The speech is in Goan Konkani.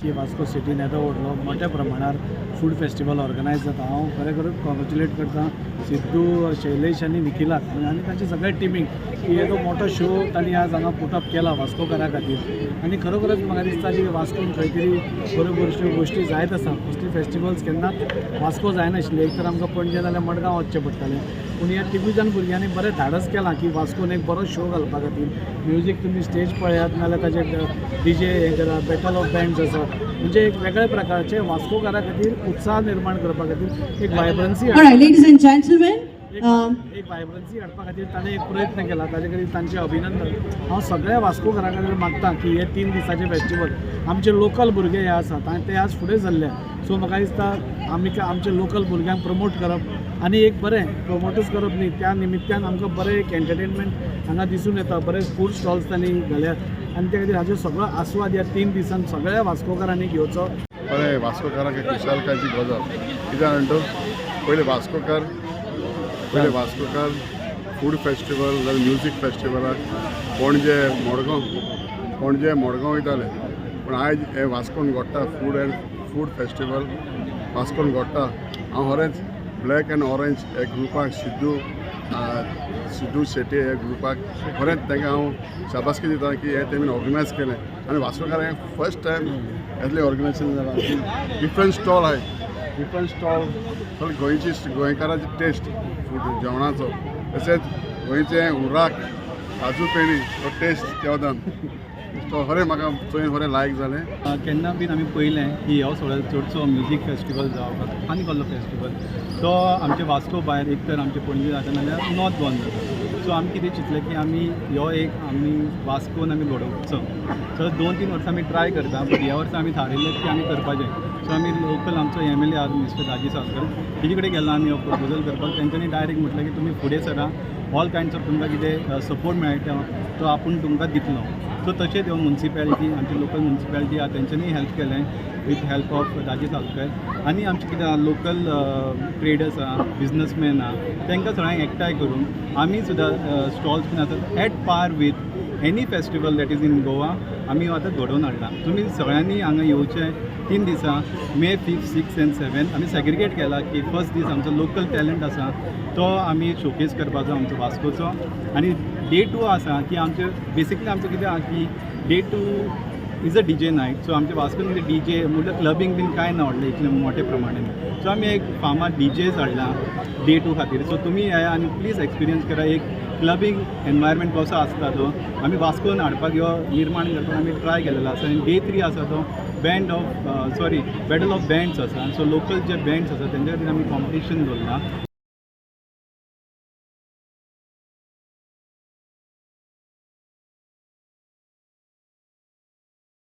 की वास्को सिटीन येदो व्हडलो मोठ्या प्रमाणार फूड फेस्टिवल ऑर्गनायज जाता. हांव खरें खरें कॉंग्रेच्युलेट करता सिद्धू, शैलेश आनी निखिलाक आनी तांच्या सगळ्या टिमीक की येदो मोठो शो तांणी आज हांगा पुटअप केला वास्कोकारा खातीर. आनी खरोखरच म्हाका दिसता की वास्कोन खंय तरी बऱ्यो बऱ्योश्यो गोश्टी जायत आसा. असली फेस्टिवल्स केन्नाच वास्को जायनाशिल्ले. एक तर आमकां पणजे नाल्यार मडगांव वचचें पडटालें, पूण ह्या तिगूय जाण भुरग्यांनी बरें धाडस केलां की वास्कोन एक बरो शो घालपा खातीर. म्युजीक तुमी स्टेज पळयात नाल्यार ताजे डीजे हें करा, बॅटल ऑफ बँड्स आसा. म्हणजे एक वेगळ्या प्रकारचे वास्कोकारा खातीर उत्साह निर्माण करपा खातीर एक वायब्रन्सी All right, ladies and gentlemen, एक वायब्रन्सी हाडपा खातीर ताणें एक प्रयत्न केला, ताजे खातीर तांचें अभिनंदन. हांव सगळ्या वास्कोकारां कडेन मागता की हे 3 दिसाचे फेस्टिवल, आमचे लोकल भुरगे हे आसात आनी ते आज फुडें सरले. सो म्हाका दिसता आमी आमचे लोकल भुरग्यांक प्रमोट करप आनी एक बरें प्रमोटूच करप न्ही, त्या निमित्तान आमकां बरें एक एंटरटेनमेंट हांगा दिसून येता. बरे फूड स्टॉल्स तांणी घाल्यात आनी त्या खातीर हाजो सगळो आस्वाद ह्या 3 दिसान सगळ्या वास्कोकारांनी घेवचो. बरें, वास्कोकारांक एक खुशालकायेची गजाल. कित्याक म्हणटा, पयले वास्कोकार फूड फेस्टिवल जाल्यार म्युजीक फेस्टिवलाक पणजे मडगांव, पणजे मडगांव वयताले, पूण आयज हें वास्कोन घडटा. फूड एंड फूड फेस्टिवल वास्कोन घडटा. हांव खरेंच ब्लॅक एंड ऑरेंज हे ग्रुपाक, सिद्धू सिद्धू शेट्ये ह्या ग्रुपाक खरेंच तांकां हांव शाबासकी दिता की हें तेमी ऑर्गनायज केलें आनी वास्कोकारांक फर्स्ट टायम येतलें ऑर्गनायजेशन जालां. डिफरंट स्टॉल आहाय, डिफरंट स्टॉल, सगळे गोंयची, गोंयकाराची टेस्ट फूड जेवणाचो, तशेंच गोंयचें हुर्राक, काजू पेणी तो टेस्ट जेवतान तो खरें म्हाका चोयन खरें लायक जालें. केन्ना बीन आमी पळयलें की हो सगळो चडसो म्युजीक फेस्टिवल जावं आनी कसलो फेस्टिवल, तो आमचे वास्को भायर एक तर आमचे पणजे जाता नाल्यार नॉर्थ गोवान जाता. सो आमी कितें चिंतलें की आमी हो एक आमी वास्कोन आमी घडोवचो. सो 2-3 वर्सां आमी ट्राय करता, बट ह्या वर्सा आमी थारयलें की आमी करपाचें. सो आमी लोकल आमचो एमएलए आहा मिस्टर राजीव साळकार, तेजे कडेन गेला आमी हो प्रपोजल करपाक. तेंच्यांनी डायरेक्ट म्हटलें की तुमी फुडें सरा, ऑल कायंड्स ऑफ तुमकां कितें सपोर्ट मेळटा तो आपूण तुमकां दितलो. सो तशेंच ह्यो मुन्सिपेलिटी, आमची लोकल मुन्सिपेलिटी आहा, तेंच्यांनी हेल्प केलें with help of Rajiv Salkar. आनी आमचे कितें लोकल ट्रेडर्स आहा, बिजनसमॅन आहा, तांकां सगळ्यांक एकठांय करून आमी सुद्दां स्टॉल्स बीन आसात at par with any festival that is in Goa आमी हो आतां घडोवन हाडला. तुमी सगळ्यांनी हांगा येवचें. 3 दिसां, May 5, 6 and 7, आमी सेग्रिगेट केला की फर्स्ट दीस आमचो लोकल टॅलंट आसा तो आमी शोकेस करपाचो आमचो वास्कोचो. आनी डे टू आसा की आमचे बेसिकली आमचो कितें आहा की day two is a DJ night. So आमच्या वास्कोन कितें डीजे म्हटल्यार क्लबींग बीन कांय ना व्हडलें इतलें मोठे प्रमाणें. सो आमी एक फामाद डीजेज हाडला डे टू खातीर. सो तुमी येया आनी प्लीज एक्सपिरियन्स करा एक क्लबींग एनवायरमेंट कसो आसता तो आमी वास्कोन हाडपाक यो निर्माण करपाक आमी ट्राय केलेलो आसा. आनी डे थ्री आसा तो band of sorry battle of bands आसा. सो लोकल जे बँड्स आसा तेंच्या खातीर आमी कॉम्पिटिशन दवरलां.